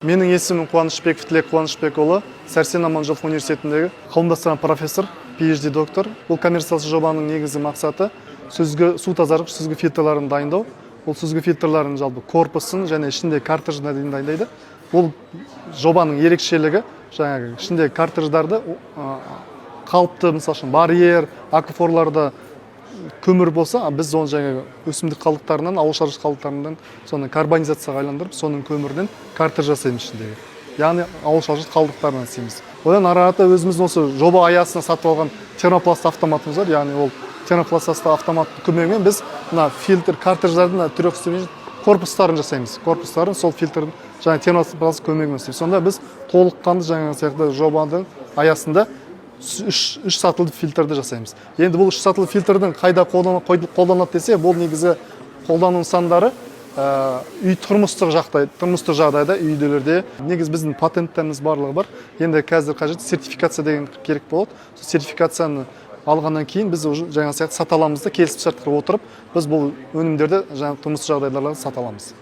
Менің есімім Қуанышбеков Тілек Қуанышбекұлы, Сәрсен Аманжолов университетіндегі қауымдастырған профессор, PhD доктор. Бұл коммерциялық жобаның негізгі мақсаты – сүзгі, су тазарғыш сүзгі фильтрларын дайындау. Бұл сүзгі фильтрларын жалпы корпусын және ішінде картриджіне дейін дайындайды. Бұл жобаның ерекшелігі – жаңағы ішіндегі картридждарды қалыпты, мысалы үшін, барьер, аквафорларда көмір болса, а біз оны жаңағы өсімдік қалдықтарынан, ауыл шаруашылық қалдықтарынан соны карбонизацияға айландырып, соның көмірінен картридж жасаймыз ішіндегі, яғни ауыл шаруашылық қалдықтарынан істейміз. Одан ары қарата өзіміздің осы жоба аясында сатып алған термопласт автоматымыз бар, яғни ол термопласт автоматтың көмегімен біз мына фильтр картридждардың мына трехстепенді корпустарын жасаймыз. Корпустарын сол фильтрдің, жаңағы термопласт көмегімен істейміз. Сонда біз толыққанды жаңағы сияқты жобаның аясында үш сатылы фильтрді жасаймыз. Енді бұл үш сатылы фильтрдің қайда қолданады десе, бұл негізі қолдану нысандары үй, тұрмыстық жағдай, тұрмыстық жағдайда, үйлерде. Негізі біздің патенттеріміз барлығы бар. Енді қазір қажет сертификация деген керек болады. Сол сертификацияны алғаннан кейін біз уже жаңа сияқты сата аламыз да, келісімшартқа отырып, біз бұл өнімдерді жаңағы тұрмыстық жағдайларда сата аламыз.